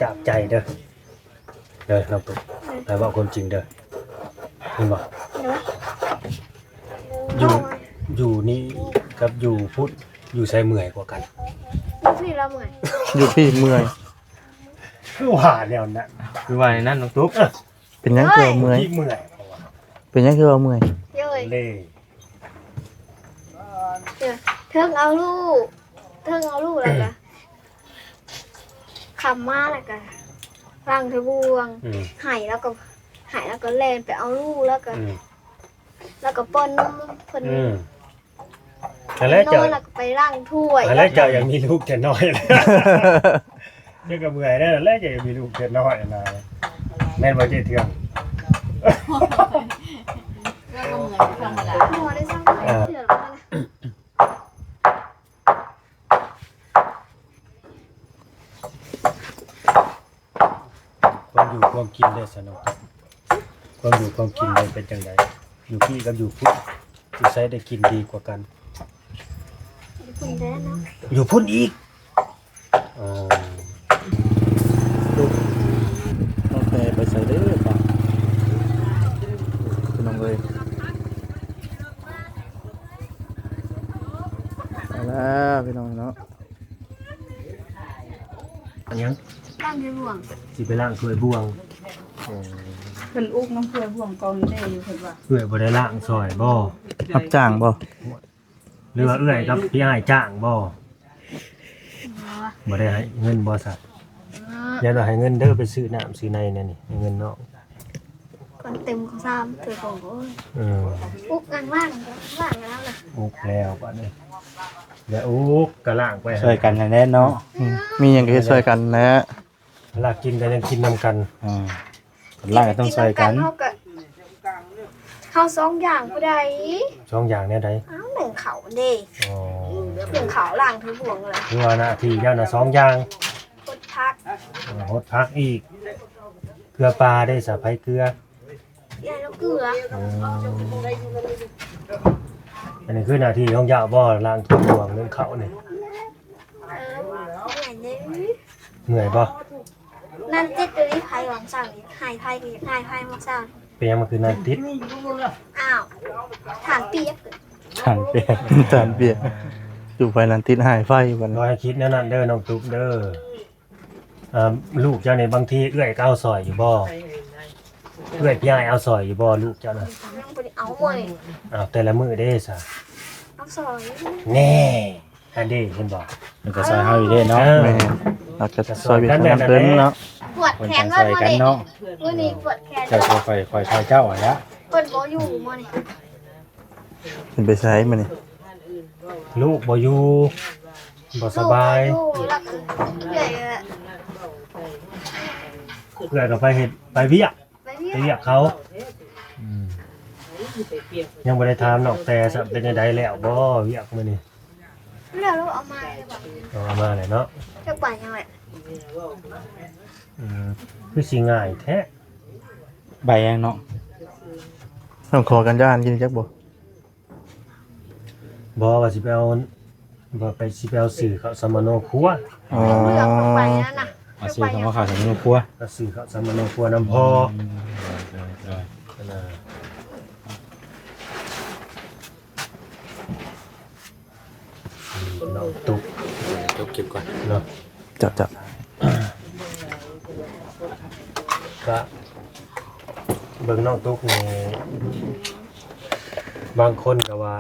ຈາກໃຈເດີ ເດີນ້ອງຕຸກ ໃຫ້ເວົ້າຄວາມຈິງເດີ ເຫັນບໍ່? ໂດຍ ຢູ່ ຢູ່ນີ້ກັບຢູ່ພຸ້ນ ຢູ່ໃສເມື່ອຍກວ່າກັນ? ຢູ່ພີ້ລະເມື່ອຍ ຢູ່ພີ້ເມື່ອຍ ຄືວ່າແນວນັ້ນ ຄືວ່າແນວນັ້ນນ້ອງຕຸກ ເອີ ເປັນຫຍັງຄືວ່າເມື່ອຍ? ຢູ່ພີ້ເມື່ອຍ ເປັນຫຍັງຄືວ່າເມື່ອຍ? ໂດຍ ເລີຍ ເທິງເອົາລູກ ເທິງເອົາລູກແລ້ວກະ ຄ່ຳມາແລ້ວກະລ້າງຖ້ວຍບ່ວງ ອືມ ໃຫ້ແລ້ວກໍ ໃຫ້ແລ້ວກໍແລ່ນໄປເອົາລູກ ແລ້ວກໍ ອືມ ແລ້ວກໍປ້ອນນົມເພິ່ນ ອືມ ຫັ້ນແຫຼະ ນອນແລ້ວກໍໄປລ້າງຖ້ວຍ ຫັ້ນແຫຼະ ເຈົ້າຢາກມີລູກແຕ່ນ້ອຍ ເຈົ້າກໍເມື່ອຍແລ້ວແຫຼະ ເຈົ້າຢາກມີລູກແຕ່ນ້ອຍນະ ແມ່ນບໍ່ເຈ້ເທື່ອງ? ເຈົ້າກໍເມື່ອຍເປັນທຳມະດາ ບໍ່ໄດ້ສ້າງເທື່ອ ອ່າ ແລ້ວນະ. ຄວາມຢູ່ຄວາມກິນເດ້ຊະນ້ອງ ຄວາມຢູ່ຄວາມກິນເດ້ເປັນຈັ່ງໃດ? ຢູ່ພີ້ກັບຢູ່ພຸ້ນ ຢູ່ໃສໄດ້ກິນດີກວ່າກັນ? ຢູ່ພຸ້ນແດ່ເນາະ ຢູ່ພຸ້ນອີກ ອໍ ນ້ອງແຕ່ໄປໃສເດ້ປະ ພີ່ນ້ອງເອີຍ? ໄປແລ້ວພີ່ນ້ອງເນາະ. ອັນຫຍັງ? ລ້າງຖ້ວຍບ່ວງ ຊິໄປລ້າງຖ້ວຍບ່ວງ. ອໍ ເພິ່ນອຸກນ້ຳຖ້ວຍບ່ວງກ່ອນເດ້ຢູ່ ເພິ່ນວ່າ ເອື້ອຍບໍ່ໄດ້ລ້າງຊ່ອຍບໍ່? ຮັບຈ້າງບໍ່? ຫຼືວ່າເອື້ອຍກັບພີ່ອ້າຍຈ້າງບໍ່? ບໍ່ ບໍ່ໄດ້ໃຫ້ເງິນບໍ່ຊະ? ບໍ່ ຢ່າວ່າໃຫ້ເງິນເດີ ໄປຊື້ນ້ຳຊື້ໃນແນວນີ້ ໃຫ້ເງິນນ້ອງ. ກ່ອນເຕັມເຂົ້າສານ ເຕີໂຕ ໂອ້ຍ ເອີ ອຸກລ້າງ ລ້າງ ລ້າງແລ້ວນະ ອຸກແລ້ວບາດນີ້ ຢ່າອຸກກໍລ້າງໄປ ຊ່ວຍກັນຫັ້ນແຫຼະເນາະ ອືມ ມີຫຍັງກໍເຮັດຊ່ວຍກັນແຫຼະ ເວລາກິນກໍຍັງກິນນຳກັນ ອ່າ ລ້າງກໍຕ້ອງຊ່ວຍກັນ ເຮົາກໍ ເຮົາສອງຢ່າງຜູ້ໃດ ສອງຢ່າງແນວໃດ? ອ້າວ ໜຶ້ງເຂົ້າເດ້ ອໍ ໜຶ້ງເຂົ້າ ລ້າງຖ້ວຍບ່ວງແຫຼະ ຄືວ່າໜ້າທີ່ເຈົ້ານະສອງຢ່າງ ຫົດຜັກ ເອີ ຫົດຜັກອີກ ເກືອປາເດ້ສະ ໃຜເກືອ? ຍາຍລາວເກືອ ອືມ ອັນນີ້ຄືໜ້າທີ່ຂອງເຈົ້າບໍ່ ລ້າງຖ້ວຍບ່ວງ ໜຶ້ງເຂົ້ານີ້? ເອີ ເມື່ອຍເດ້ ເມື່ອຍບໍ່? ນັ້ນຕິດຢູ່ທີ່ໄຜຫວັງສັງ ຫາຍໄຜ ຫາຍໄຜຫວັງສັງ ເປັນຫຍັງມັນຄືນັ້ນຕິດ? ອ້າວ ຖານປຽກ ຖານປຽກ ຖານປຽກ ຢູ່ໄປນັ້ນຕິດຫາຍໄຟບັດນີ້ ບໍ່ໃຫ້ຄິດແນວນັ້ນເດີນ້ອງຕຸກເດີ. ອ່າ ລູກເຈົ້ານີ້ບາງທີເອື້ອຍກໍເອົາຊ່ອຍຢູ່ບໍ່? ເອື້ອຍພີ່ອ້າຍເອົາຊ່ອຍຢູ່ບໍ່ລູກເຈົ້ານະ? ຍັງບໍ່ໄດ້ເອົາເລີຍ ອ້າວ ແຕ່ລະມື້ເດ້ຊະ ເອົາຊ່ອຍ ແນ່ ຫັ້ນເດ້ ເຫັນບໍ່? ມັນກໍຊ່ອຍເຮົາຢູ່ເດ້ເນາະ ເອີ ແມ່ນ ເຮົາກໍຊ່ອຍເວຍກງານເພິ່ນເນາະ ປວດແຂນເລີຍມື້ນີ້ ເນາະ ມື້ນີ້ປວດແຂນ ເຈົ້າຊ່ອຍຂ້ອຍ ຂ້ອຍຊ່ອຍເຈົ້າຫັ້ນລະ ເພິ່ນບໍ່ຢູ່ມື້ນີ້. ເພິ່ນໄປໃສມື້ນີ້? ລູກບໍ່ຢູ່ ບໍ່ສະບາຍ ລູກບໍ່ຢູ່ ແລ້ວກໍເອື້ອຍ ເອື້ອຍກໍໄປເຮັດ ໄປວຽກ ໄປວຽກ ໄປວຽກເຂົາ ອືມ ຍັງບໍ່ໄດ້ຖາມນ້ອງແຕ່ຊະ ເປັນຈັ່ງໃດແລ້ວບໍ່ວຽກມື້ນີ້? ແລ້ວ ເອົາມາແລ້ວ ເອົາມາແລ້ວເນາະ ຈັກໃບຫຍັງແຫຼະ ອືມ ຄືຊິງ່າຍແທ້ ໃບຫຍັງເນາະ? ຕ້ອງຂໍກັນຈານກິນຈັກບໍ່? ບໍ່ ວ່າຊິໄປເອົາ ວ່າໄປ ຊິໄປເອົາຊື້ເຂົ້າສຳມະໂນຄົວ ອໍ ເລືອກໄປນັ້ນນະ ເອົາຊື້ເຂົ້າ ເຂົ້າສຳມະໂນຄົວ ເອົາຊື້ເຂົ້າສຳມະໂນຄົວນຳພໍ່ ອືມ ໂດຍ ໂດຍ ໂດຍ ເນາະ ຕຸກ ຈົບຄລິບກ່ອນເນາະ ເຈົ້າ ເຈົ້າ ກະເບິ່ງນ້ອງຕຸກນີ້ ບາງຄົນກໍວ່າ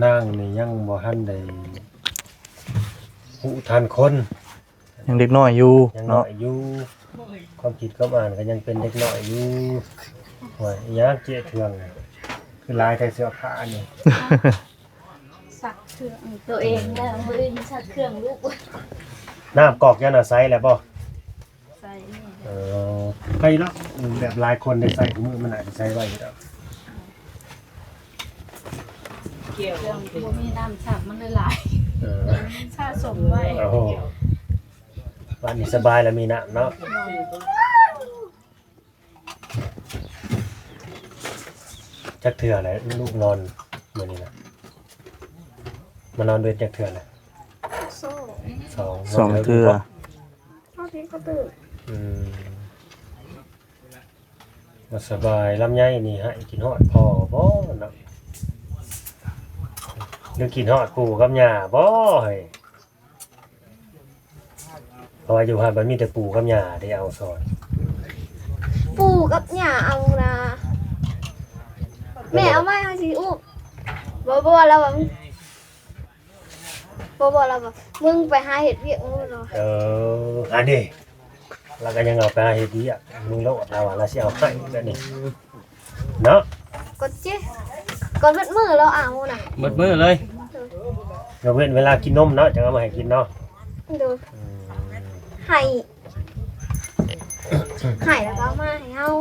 ນາງນີ້ຍັງບໍ່ທັນໄດ້ຮູ້ທັນຄົນ ຍັງເດັກນ້ອຍຢູ່ ຍັງນ້ອຍຢູ່ ເນາະ ຄວາມຄິດຄວາມອ່ານກໍຍັງເປັນເດັກນ້ອຍຢູ່ ໂອ້ຍ ອີຫຍັງເຈ້ເທື່ອງ ຄືຫຼາຍແທ້ເສື້ອຜ້ານີ້? ຊັກເຄື່ອງໂຕເອງແລ້ວ ມື້ອື່ນຊັກເຄື່ອງລູກ ນ້ຳກອກເຈົ້ານະໃສ່ແລ້ວບໍ່? ໃສ່ນີ້ ເອີ ໄປເນາະ ແບບຫຼາຍຄົນໄດ້ໃຊ້ ມື້ມັນອາດຈະໃຊ້ໄວຢູ່ດອກ ເຄື່ອງບໍ່ມີນ້ຳຊັກມັນເລີຍຫຼາຍ ເອີ ສະສົມໄວ້ ໂອ້ໂຫ ບາດນີ້ສະບາຍແລ້ວມີນ້ຳເນາະ ຈັກເທື່ອແລ້ວລູກນອນມື້ນີ້ນະ? ມານອນເວັນຈັກເທື່ອແລ້ວ? ສອງ ສອງ ສອງເທື່ອ ນອນເທິງຢູ່ບໍ່? ເຮົາຊິ ອືມ ບໍ່ສະບາຍ. ລຳໄຍນີ້ໃຫ້ກິນຮອດພໍ່ບໍ່ເນາະ ຫຼືກິນຮອດປູ່ກັບຍ່າບໍ່ເຮີ້ຍ? ເພາະວ່າຢູ່ຫັ້ນມັນມີແຕ່ປູ່ກັບຍ່າເດ້ເອົາສອນ. ປູ່ກັບຍ່າເອົານະ ແມ່ເອົາມາໃຫ້ຊິອຸບ. ບໍ່ ບໍ່ ລາວວ່າ ບໍ່ ບໍ່ ລາວວ່າ ມຶງໄປຫາເຮັດວຽກເອົາເນາະ. ເອີ ອັນນີ້ ລາວກໍຍັງເອົາໄປຫາເຮັດວຽກ ມຶງໂລດ ລາວວ່າລາວຊິເອົາໃຫ້ແບບນີ້ເນາະ. ກໍເຈ ກໍເບິດມື້ລາວເອົານະ ເບິດມື້ເລີຍ. ຍົກເວັ້ນເວລາກິນນົມເນາະ ຈັ່ງເອົາມາໃຫ້ກິນເນາະ. ໂດຍ ອືມ ໃຫ້ ໃຫ້ແລ້ວກໍເອົາມາໃຫ້ເຮົາ.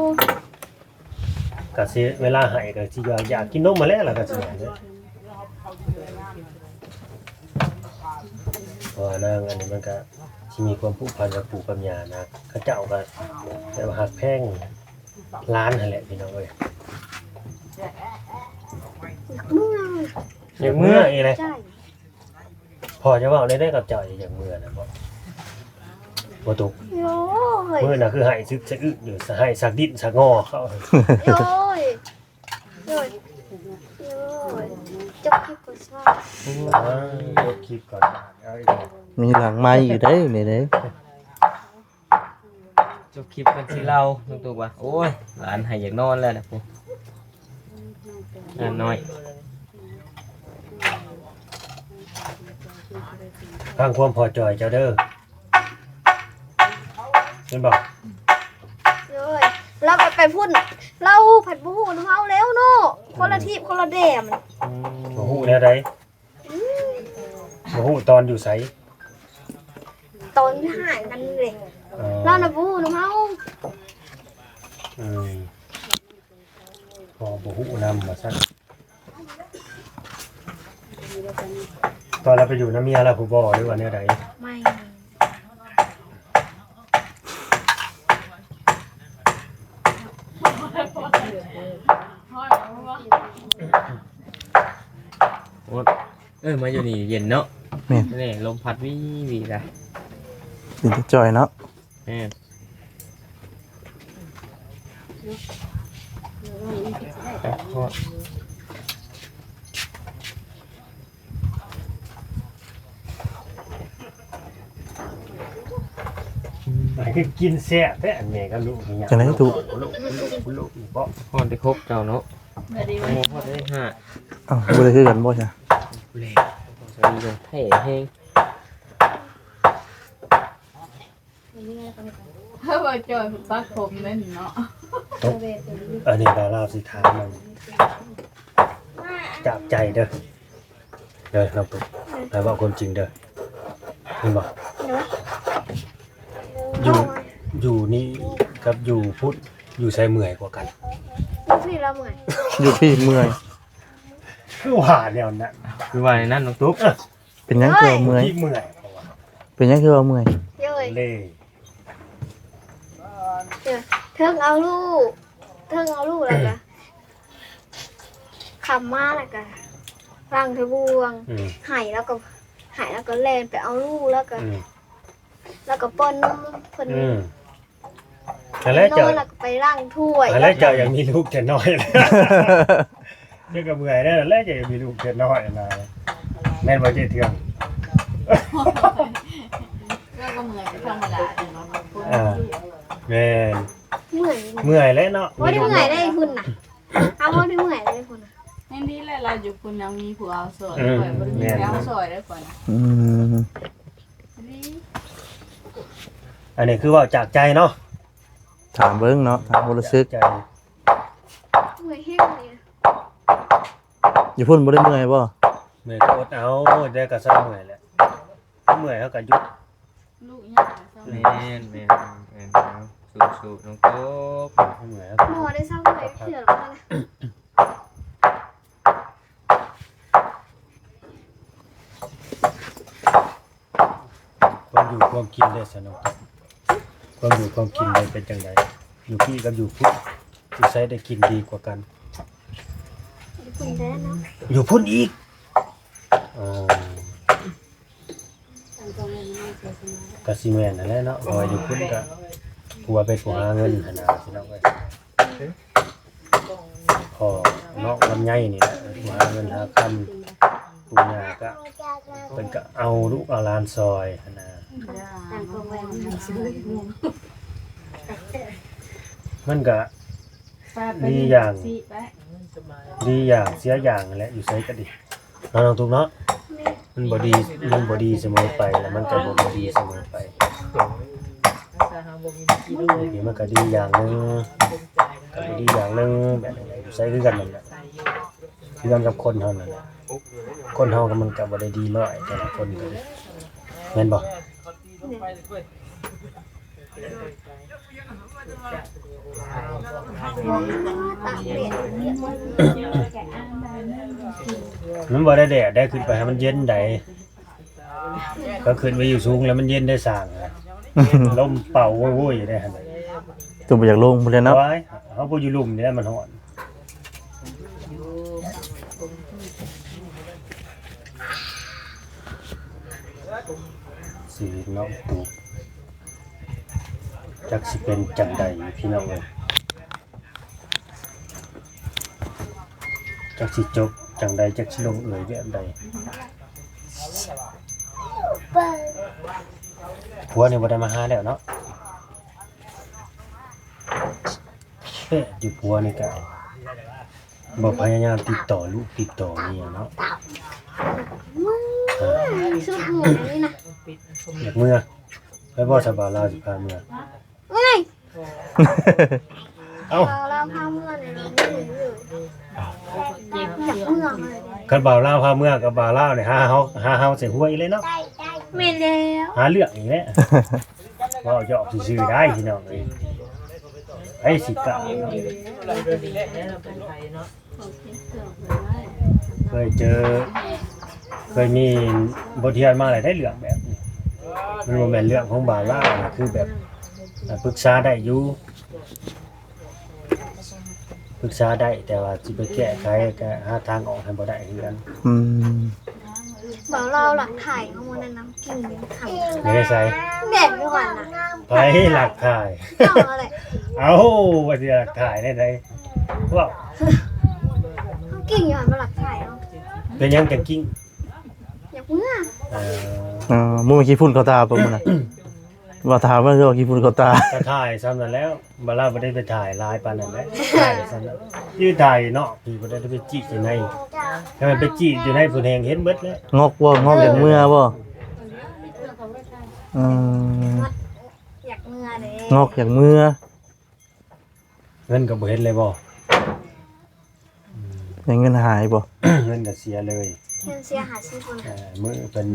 ກະຊິເວລາໃຫ້ກະຊິວ່າຢາກກິນນົມຫັ້ນແຫຼະ ລະກະຊິວ່າເດ້. ເພາະວ່ານາງອັນນີ້ມັນກະຊິມີຄວາມຜູກພັນກັບປູ່ກັບຍ່ານະ ເຂົາເຈົ້າກະແບບວ່າຮັກແພງຫຼານຫັ້ນແຫຼະພີ່ນ້ອງເອີຍ. ຢາກເມືອ ຢາກເມືອອີກແຫຼະ. ພໍ່ຈະເວົ້າແນວໃດກັບເຈົ້າ ອາ ຢາກເມືອນະບໍ່? ບໍ່ຕຸກ. ໂອ້ຍ ມື້ນະຄືໄຫ້ຊຶກສະອຶດຢູ່ ໄຫ້ສັກດິນສັກງໍເຂົາ. ໂອ້ຍ ໂອ້ຍ ໂອ້ຍ ຈົບຄລິບກ່ອນຊະ. ຈົບຄລິບກ່ອນ ເອົາອີກແລ້ວ ມີຫຼັງໄມອີກເດ້ ນີ້ເດ້. ຈົບຄລິບກັນຊິເລົ່າ ນ້ອງຕຸກວ່າ ໂອ້ຍ ຫຼານໄຫ້ຢາກນອນແລ້ວນະ ງານນ້ອຍ. ຟັງຄວາມພໍ່ຈ່ອຍເຈົ້າເດີ ແມ່ນບໍ່? ໂດຍ ລາວໄປພຸ້ນ ລາວພັດບໍ່ຮູ້ນຳເຮົາແລ້ວເນາະ ຄົນລະທີບຄົນລະແດນ. ອືມ ບໍ່ຮູ້ແນວໃດ? ອືມ ບໍ່ຮູ້ຕອນຢູ່ໃສ? ຕອນຫາຍກັນເດ້. ອໍ ລາວນະບໍ່ຮູ້ນຳເຮົາ. ອືມ ພໍ່ບໍ່ຮູ້ນຳວ່າຊັ້ນ. ຕອນລາວໄປຢູ່ນຳເມຍລາວພຸ້ນບໍ່ ຫຼືວ່າແນວໃດ? ແມ່ນ. ໂອ້ ເອີ ມາຢູ່ນີ້ເຢັນເນາະ. ແມ່ນ ນີ້ລົມພັດວີໆ ໄປ ເປັນຕາຈ່ອຍເນາະ. ແມ່ນ ອັນຄືກິນແຊບແທ້ ອັນແມ່ກັບລູກນີ້. ຈັ່ງໃດ ຕູ້? ລູກ ລູກ ລູກ ລູກ ບໍ່ ຮ້ອນແຕ່ຄົກເຈົ້າເນາະ. ບໍ່ໄດ້ ບໍ່ໄດ້ຫາ. ອ້າວ ບໍ່ໄດ້ຄືກັນບໍ່ຊະ? ແທ້ແຮງ. ເອີ ບໍ່ຈ່ອຍ ຕັດຜົມແມ່ນເນາະ. ອັນນີ້ວ່າລາວຊິຖາມມັນຈາກໃຈເດີ ເດີ ນ້ອງຕຸກ ໃຫ້ເວົ້າຄວາມຈິງເດີ ແມ່ນບໍ່? ຢູ່ ຢູ່ນີ້ກັບຢູ່ພຸ້ນ ຢູ່ໃສເມື່ອຍກວ່າກັນ? ຢູ່ພີ້ລະເມື່ອຍ. ຢູ່ພີ້ເມື່ອຍ. ຄືວ່າແນວນັ້ນ ຄືວ່າໃນນັ້ນ ນ້ອງຕຸກ. ເອີ ເປັນຫຍັງຄືວ່າເມື່ອຍ? ເມື່ອຍ ເພາະວ່າ ເປັນຫຍັງຄືວ່າເມື່ອຍ? ໂດຍ ເລີຍ ເທິງເອົາລູກ ເທິງເອົາລູກ ແລ້ວກະ ຄ່ຳມາແລ້ວກະລ້າງຖ້ວຍບ່ວງ. ອືມ ໄຫ້ແລ້ວກໍ ໄຫ້ແລ້ວກໍແລ່ນໄປເອົາລູກ ແລ້ວກໍ ອືມ ແລ້ວກໍປ້ອນນົມເພິ່ນ. ອືມ ຫັ້ນແຫຼະ ເຈົ້າ ແລ້ວກໍໄປລ້າງຖ້ວຍ. ຫັ້ນແຫຼະ ເຈົ້າຢາກມີລູກແຕ່ນ້ອຍ ເຈົ້າກໍເມື່ອຍແລ້ວແຫຼະ ເຈົ້າຢາກມີລູກແຕ່ນ້ອຍນະ ແມ່ນບໍ່ເຈ້ເທື່ອງ? ເຈົ້າກໍເມື່ອຍເປັນທຳມະດາເນາະ. ອ່າ ແມ່ນ ເມື່ອຍ ເມື່ອຍແຫຼະເນາະ. ບໍ່ໄດ້ເມື່ອຍໄດ້ພຸ້ນນະ ເຮົາບໍ່ໄດ້ເມື່ອຍໄດ້ພຸ້ນນະ. ຍັງດີແຫຼະ ລາວຢູ່ພຸ້ນຍັງມີຜູ້ເອົາຊ່ອຍ. ອືມ ຂ້ອຍບໍ່ໄດ້ມີໃຜເອົາຊ່ອຍເດ້ຂ້ອຍນະ. ອືມ ອັນນີ້ຄືເວົ້າຈາກໃຈເນາະ ຖາມເບິ່ງເນາະ ຖາມຄວາມຮູ້ສຶກ. ຈາກໃຈ ເມື່ອຍແຮງເລີຍ. ຢູ່ພຸ້ນບໍ່ໄດ້ເມື່ອຍບໍ່? ເມື່ອຍກໍອົດເອົາ ແຕ່ກໍເຊົາເມື່ອຍແຫຼະ ເມື່ອຍເຮົາກໍຢຸດ. ລູກຍາກ. ແມ່ນ ແມ່ນ ແມ່ນ ເອົາ ສູ້ໆ ນ້ອງໂຕ. ເມື່ອຍ ບໍ່ໄດ້ເຊົາເມື່ອຍເທື່ອ. ຄວາມຢູ່ຄວາມກິນເດ້ຊະນ້ອງ ຄວາມຢູ່ຄວາມກິນເດ້ເປັນຈັ່ງໃດ? ຢູ່ພີ້ກັບຢູ່ພຸ້ນ ຢູ່ໃສໄດ້ກິນດີກວ່າກັນ? ຢູ່ພຸ້ນແດ່ເນາະ. ຢູ່ພຸ້ນອີກ. ອໍ ອັນກໍແມ່ນມາເສຍສະມາ. ກໍຊິແມ່ນຫັ້ນແຫຼະເນາະ ເພາະວ່າຢູ່ພຸ້ນກໍຜົວເປັນຜູ້ຫາເງິນຫັ້ນນະ ພີ່ນ້ອງເອີຍ. ພໍ່ນ້ອງລຳໄຍນີ້ແຫຼະ ຜູ້ຫາເງິນຫາຄຳ, ປູ່ຍ່າກໍ ເພິ່ນກໍເອົາລູກເອົາຫຼານຊ່ອຍຫັ້ນນະ. ມັນກໍດີຢ່າງ ດີຢ່າງເສຍຢ່າງຫັ້ນແຫຼະ ຢູ່ໃສກໍດີ. ເນາະ ນ້ອງຕຸກເນາະ ມັນບໍ່ດີ ມັນບໍ່ດີສະເໝີໄປ ແລ້ວມັນກໍບໍ່ ບໍ່ດີສະເໝີໄປ. ນີ້ມັນກໍດີຢ່າງໜຶ່ງ ກໍບໍ່ດີຢ່າງໜຶ່ງ ແບບໃດກໍຢູ່ໃສຄືກັນນັ້ນແຫຼະ ຄືກັນກັບຄົນເຮົານັ້ນແຫຼະ. ຄົນເຮົາກໍມັນກໍບໍ່ໄດ້ດີຮ້ອຍ ແຕ່ລະຄົນກໍດີ ແມ່ນບໍ່? ມັນບໍ່ໄດ້ແດດໄດ໋ ຂຶ້ນໄປໃຫ້ມັນເຢັນໄດ໋ ກໍຂຶ້ນໄປຢູ່ສູງແລ້ວມັນເຢັນໄດ໋ ສ້າງ ລົມເປົ່າໂວ້ຍໆ ຢູ່ໄດ໋ຫັ້ນ. ຕົວບໍ່ຢາກລົງພຸ້ນແຫຼະເນາະ ໂອ້ຍ ເຮົາບໍ່ຢູ່ລຸ່ມນີ້ແຫຼະ ມັນຮ້ອນ. ຊີວິດນ້ອງຕຸກ ຈັກຊິເປັນຈັ່ງໃດພີ່ນ້ອງເອີຍ ຈັກຊິຈົບຈັ່ງໃດ ຈັກຊິລົງເອີຍແບບໃດ. ຜົວນີ້ບໍ່ໄດ້ມາຫາແລ້ວເນາະ. ແທ້ຢູ່ ຜົວນີ້ກະບໍ່ພະຍາຍາມຕິດຕໍ່ລູກຕິດຕໍ່ເມຍເນາະ. ສຸດໂຫດນີ້ນະ ຢາກເມືອ ໄປບໍ່ສະບ່າວລາວຊິພາເມືອ. ເອີຍ ເອົ້າ ບ່າວລາວພາເມືອນີ້ ຢາກເມືອເລີຍ. ຄັນບ່າວລາວພາເມືອກັບບ່າວລາວນີ້ ຫາເຮົາ ຫາເຮົາໃສ່ຫົວອີກເລີຍເນາະ. ແມ່ນແລ້ວ ຫາເລື່ອງອີກແລ້ວ. ເວົ້າຢອກຊື່ໆ ໄດ໋ພີ່ນ້ອງເອີຍ ໃຜຊິກ້າເນາະ. ເຄີຍເຈີ ເຄີຍມີບົດຮຽນມາແລ້ວໄດ໋ ເລື່ອງແບບນີ້ ມັນບໍ່ແມ່ນເລື່ອງຂອງບ່າວລາວນະ ຄືແບບ ອ່າ ປຶກສາໄດ້ຢູ່ ປຶກສາໄດ້ ແຕ່ວ່າຊິໄປແກ້ໄຂ ກໍຫາທາງອອກໃຫ້ບໍ່ໄດ້ຄືກັນ. ອືມ ບ່າວລາວຫຼັກຖ່າຍຂອງມື້ນັ້ນນະ ກິນເຂົ້າຢູ່ໃສ? ແບບຢູ່ຫັ້ນນະ. ໃຜຫຼັກຖ່າຍ? ເຈົ້າຫັ້ນແຫຼະ. ເອົ້າ ວ່າຊິຫຼັກຖ່າຍແນວໃດ? ເວົ້າ ເຮົາກິນຢູ່ຫັ້ນບໍ່ຫຼັກຖ່າຍເອົາ. ເປັນຫຍັງຈັ່ງກິ້ງ? ຢາກເມືອ. ເອີ ເອີ ບໍ່ແມ່ນຂີ້ຝຸ່ນເຂົ້າຕາບໍ່ມື້ນັ້ນ? ວ່າຖາມວ່າຄືວ່າຂີ້ຝຸ່ນເຂົ້າຕາ. ກະຖ່າຍຊ່ຳນັ້ນແລ້ວ ບ່າວລາວບໍ່ໄດ້ໄປຖ່າຍຫຼາຍປານນັ້ນແຫຼະ ຖ່າຍຊ່ຳນັ້ນ ຢູ່ຖ່າຍນອກ ພີ່ບໍ່ໄດ້ໄປຈີກຢູ່ໃນ ຖ້າແມ່ນໄປຈີກຢູ່ໃນພຸ້ນແຮ່ງເຫັນເບິດແລ້ວ. ງອກບໍ່? ງອກຢາກເມືອບໍ່? ອືມ ຢາກເມືອເດ້ ງອກຢາກເມືອ. ເງິນກໍບໍ່ເຫັນເລີຍບໍ່? ອືມ ແມ່ນເງິນຫາຍບໍ່? ເງິນກໍເສຍເລີຍ ເງິນເສຍຫ້າສິບພຸ້ນ. ເອີ ມື້ເພິ່ນ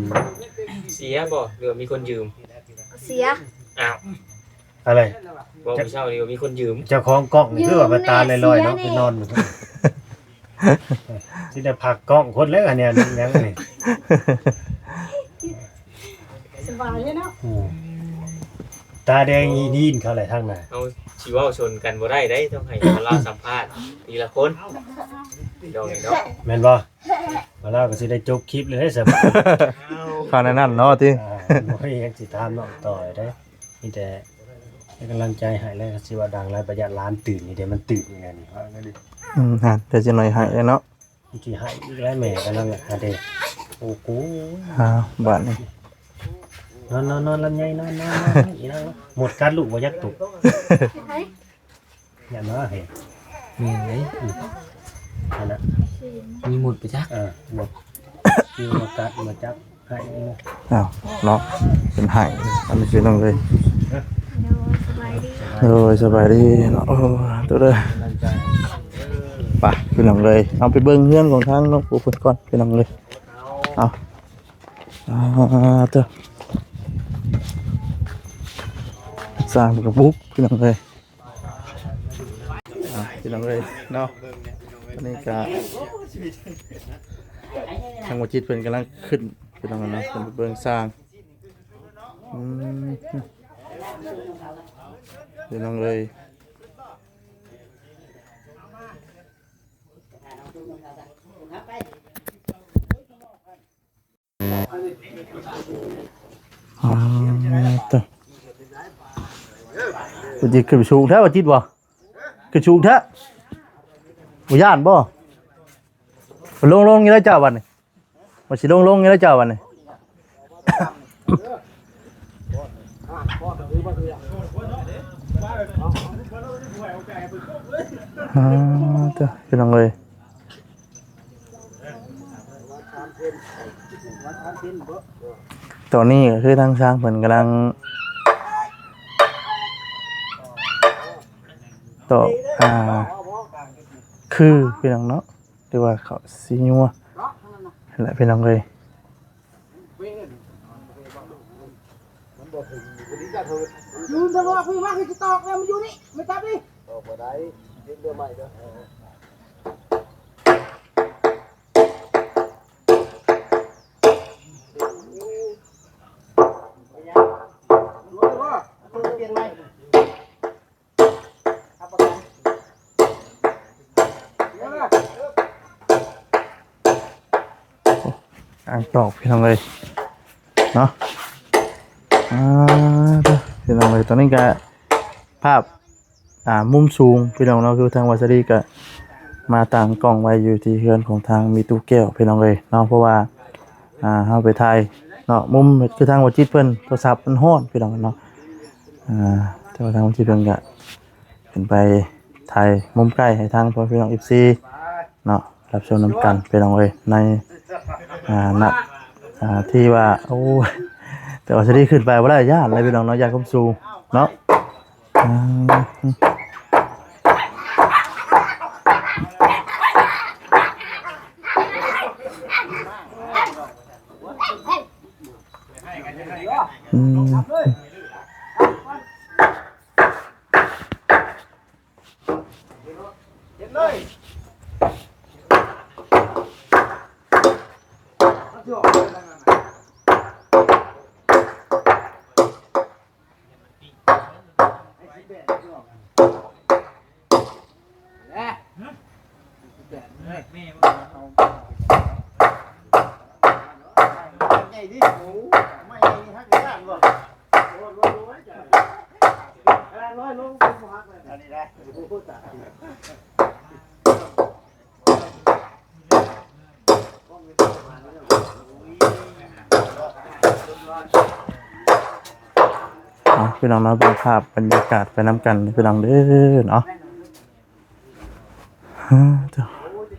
ເສຍບໍ່ ຫຼືວ່າມີຄົນຢືມ? ເສຍ. ອ້າວ ອາໄລ ເວົ້າມື້ເຊົ້ານີ້ວ່າມີຄົນຢືມ. ເຈົ້າຂອງກ້ອງນີ້ຄືວ່າໄປຕາລອຍໆເນາະ ໄປນອນຢູ່ພຸ້ນ. ຊິໄດ້ພັກກ້ອງຄົນແລ້ວອັນນີ້ ຫຍັງນີ້ ສະບາຍເນາະ. ອືມ ຕາແດງອີດີນເຂົາແຫຼະທາງໜ້າ. ເຮົາຊິເວົ້າຊົນກັນບໍ່ໄດ້ເດ້ ຕ້ອງໃຫ້ຄົນລາວສຳພາດທີລະຄົນ ພີ່ນ້ອງເນາະ ແມ່ນບໍ່? ວ່າລາວກໍຊິໄດ້ຈົບຄລິບເລີຍເດ້ ສະບາຍ. ເອົາ ຂະໜາດນັ້ນເນາະຕິ. ອ່າ ບໍ່ມີຫຍັງຊິຖາມນ້ອງຕໍ່ເດ້ ມີແຕ່ໃຫ້ກຳລັງໃຈໃຫ້ແລ້ວ. ຊິວ່າດັງຫຼາຍປະຢັດ ຫຼານຕື່ນນີ້ເດ້ ມັນຕື່ນແລ້ວນີ້ ວ່າຊັ້ນເດ້. ອືມ ຫັ້ນ ດຽວຈັກໜ້ອຍໃຫ້ແລ້ວເນາະ. ມັນຊິໃຫ້ອີກແລ້ວ ແມ່ກຳລັງຫາເດ້. ໂອ້ໂຫ ອ້າວ ບາດນີ້ ນອນໆໆ ລຳໄຍ ນອນໆ ອີນາງ. ມົດກັດລູກບໍ່? ຢາກຕຸກ ໃຜ? ຢ້ານວ່າເຫັນ ແມ່ນເດ້. ອືມ ຫັ້ນນະ ມີມົດໄປຈັກ. ເອີ ມົດ ຊິມາກັດມາຈັບ. ອ້າວ ເນາະ ເປັນໄຫ້ ອັນນີ້ພີ່ນ້ອງເອີຍ. ໂດຍ ສະບາຍດີເນາະ. ໂອ້ ໂຕເດີ ໄປພີ່ນ້ອງເອີຍ ເຮົາໄປເບິ່ງເຮືອນຂອງທາງນ້ອງປູເພິ່ນກ່ອນພີ່ນ້ອງເອີຍ. ເອົາ ອ່າ ເຕີ ສ້າງເພິ່ນກະປຸກພີ່ນ້ອງເອີຍ. ອ່າ ພີ່ນ້ອງເອີຍເນາະ ອັນນີ້ກະທາງໝໍຈິດເພິ່ນກຳລັງຂຶ້ນພີ່ນ້ອງເນາະ ເພິ່ນໄປເບິ່ງສ້າງ. ອືມ ພີ່ນ້ອງເອີຍ. ອືມ ໂຕ ບໍ່ຈິດຂຶ້ນສູງແທ້ ບໍ່ຈິດບໍ່? ຄືສູງແທ້ ບໍ່ຢ້ານບໍ່? ລົງໆນີ້ແຫຼະເຈົ້າບັດນີ້ ວ່າຊິລົງໆນີ້ແຫຼະເຈົ້າບັດນີ້. ອາ ເດີ ພີ່ນ້ອງເອີຍ ຕອນນີ້ກໍຄືທາງຊ່າງເພິ່ນກຳລັງ ຕອກ ອ່າ ຄື ພີ່ນ້ອງເນາະ ຫຼືວ່າເຂົ້າສີຍົວຫັ້ນແຫຼະ ພີ່ນ້ອງເອີຍ. ຢືນທະເລາະຄຸຍມາ ຄືຊິຕອກແລ້ວ ມາຢູ່ນີ້ ມາຈັບນີ້ ຕອກບໍ່ໄດ້ ເຮັດເລື່ອໃໝ່ເດີ. ອ່າງຕອກ ພີ່ນ້ອງເອີຍເນາະ. ອ່າ ເດີ ພີ່ນ້ອງເອີຍ ຕອນນີ້ກະພາບ ອ່າ ມຸມສູງ ພີ່ນ້ອງເນາະ ຄືທາງວາສະລີກະມາຕັ້ງກ້ອງໄວ້ຢູ່ທີ່ເຮືອນຂອງທາງມີຕູ້ແກ້ວ ພີ່ນ້ອງເອີຍເນາະ ເພາະວ່າ ອ່າ ເຮົາໄປຖ່າຍເນາະ ມຸມຄືທາງບໍ່ຈິດເພິ່ນ ໂທລະສັບມັນຮ້ອນ ພີ່ນ້ອງເນາະ. ອ່າ ແຕ່ວ່າທາງບໍ່ຈິດເພິ່ນກະຂຶ້ນໄປຖ່າຍມຸມໃກ້ໃຫ້ທາງພໍ່ແມ່ພີ່ນ້ອງ ເອັຟຊີ ເນາະ ຮັບຊົມນຳກັນ ພີ່ນ້ອງເອີຍ ໃນ ອ່າ ນະ ອ່າ ທີ່ວ່າ ໂອ້ຍ ແຕ່ວ່າຊິໄດ້ຂຶ້ນໄປບໍ່ໄດ້ ຢ້ານເລີຍ ພີ່ນ້ອງເນາະ ຢ້ານຄວາມສູງເນາະ. ອືມ ອືມ. ເອົາ ພີ່ນ້ອງເນາະ ເບິ່ງພາບບັນຍາກາດໄປນຳກັນ ພີ່ນ້ອງເດີເນາະ.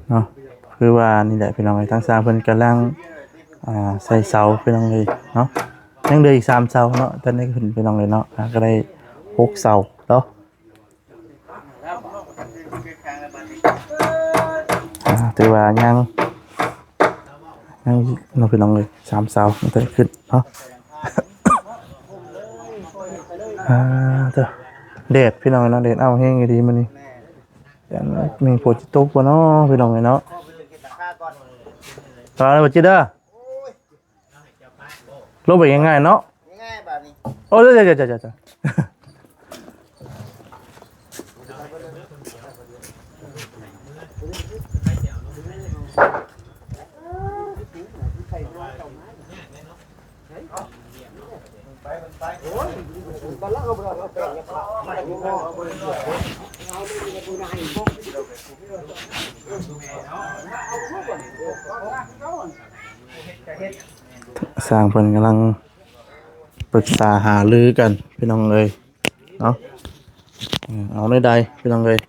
ເນາະ ຄືວ່ານີ້ແຫຼະ ພີ່ນ້ອງເອີຍ ທາງຊ່າງເພິ່ນກຳລັງ ອ່າ ໃສ່ເສົາ ພີ່ນ້ອງເອີຍເນາະ. ຍັງເຫຼືອອີກສາມເສົາເນາະ ຕອນນີ້ຂຶ້ນ ພີ່ນ້ອງເອີຍເນາະ ອ່າ ກໍໄດ້ຫົກເສົາເນາະ. ອ່າ ຖືວ່າຍັງ ຍັງອີກເນາະ ພີ່ນ້ອງເອີຍ ສາມເສົາ ຍັງບໍ່ທັນຂຶ້ນເນາະ. ອ່າ ເດີ ແດດ ພີ່ນ້ອງເນາະ ແດດເອົາແຮງອີ່ຫຼີມື້ນີ້ ແຕ່ມັນມີຝົນຊິຕົກບໍ່ເນາະ ພີ່ນ້ອງເອີຍເນາະ. ຕາຍແລ້ວ ບໍ່ຈິດເດີ. ລົງໄປງ່າຍໆເນາະ ງ່າຍບາດນີ້. ໂອ້ ເຈົ້າໆໆໆ. ຊ່າງເພິ່ນກຳລັງ ປຶກສາຫາລືກັນ ພີ່ນ້ອງເອີຍເນາະ. ເອີ ເອົາແນວໃດ ພີ່ນ້ອງເອີຍ.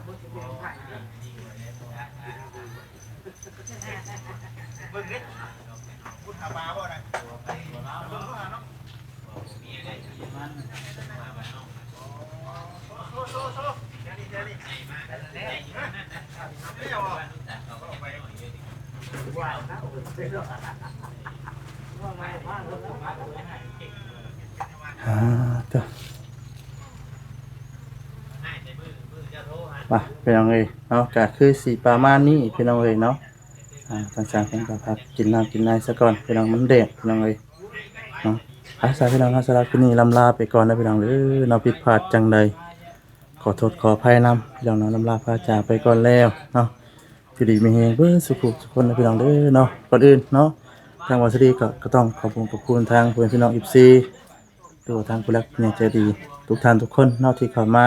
ເບິ່ງເດ້ ພຸດຫາປາບໍ່ນະ ເບິ່ງດູຫັ້ນເນາະ ໂຊ ໂຊ ໂຊ ແຖວນີ້ ແຖວນີ້ ອ່າ ເດີ ມາ ພີ່ນ້ອງເອີຍເນາະ ກະຄືຊິປະມານນີ້ ພີ່ນ້ອງເອີຍເນາະ. ອ່າ ທາງຊ່າງເພິ່ນກໍພັກກິນນ້ຳກິນໃນຊະກ່ອນ ພີ່ນ້ອງ ມັນແດດ ພີ່ນ້ອງເອີຍເນາະ. ອ່າ ສາ ພີ່ນ້ອງເນາະ ສຳລັບຄລິບນີ້ລ່ຳລາໄປກ່ອນເດີ ພີ່ນ້ອງເດີເນາະ. ຜິດພາດຈັ່ງໃດ ຂໍໂທດຂໍອະໄພນຳ ພີ່ນ້ອງເນາະ ລ່ຳລາພາຈາກໄປກ່ອນແລ້ວເນາະ. ຢູ່ດີມີແຮງເບິດສູ່ຜູ້ສູ່ຄົນເດີ ພີ່ນ້ອງເດີເນາະ. ກ່ອນອື່ນເນາະ ທາງບ່າວສາລີກໍ ກໍຕ້ອງຂອບຄຸນຂອບຄຸນທາງພໍ່ແມ່ພີ່ນ້ອງ ເອັຟຊີ ຫຼືວ່າທາງຜູ້ຫຼັກຜູ້ໃຫຍ່ໃຈດີທຸກທ່ານທຸກຄົນເນາະ ທີ່ເຂົ້າມາ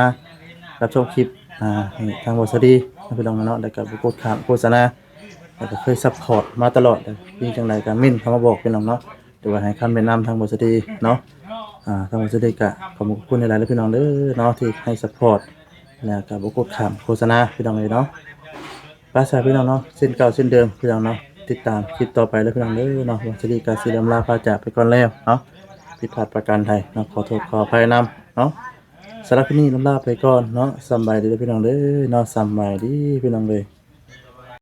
ຮັບຊົມຄລິບ ອ່າ ໃຫ້ທາງບ່າວສາລີເນາະ ພີ່ນ້ອງເນາະ. ແລ້ວກໍບໍ່ກົດຂ້າມໂຄສະນາ ແລ້ວກໍເຄີຍຊັບພອດມາຕະຫຼອດ ມີຈັ່ງໃດກໍເມັ້ນເຂົ້າມາບອກ ພີ່ນ້ອງເນາະ ຫຼືວ່າໃຫ້ຄຳແນະນຳທາງບ່າວສາລີເນາະ. ອ່າ ທາງບ່າວສາລີກໍຂອບຄຸນຂອບຄຸນຫຼາຍໆເດີ ພີ່ນ້ອງເດີເນາະ ທີ່ໃຫ້ຊັບພອດ ແລ້ວກໍບໍ່ກົດຂ້າມໂຄສະນາ ພີ່ນ້ອງເອີຍເນາະ. ໄປຊະ ພີ່ນ້ອງເນາະ ເຊັ່ນເກົ່າເຊັ່ນເດີມ ພີ່ນ້ອງເນາະ ຕິດຕາມຄລິບຕໍ່ໄປເດີ ພີ່ນ້ອງເດີເນາະ. ບ່າວສາລີກໍຊິລ່ຳລາພາຈາກໄປກ່ອນແລ້ວເນາະ. ຜິດພາດປະການໃດເນາະ ຂໍໂທດຂໍອະໄພນຳເນາະ. ສຳລັບຄລິບນີ້ລ່ຳລາໄປກ່ອນເນາະ. ສຳບາຍດີເດີ ພີ່ນ້ອງເດີເນາະ. ສຳບາຍດີ ພີ່ນ້ອງເດີ.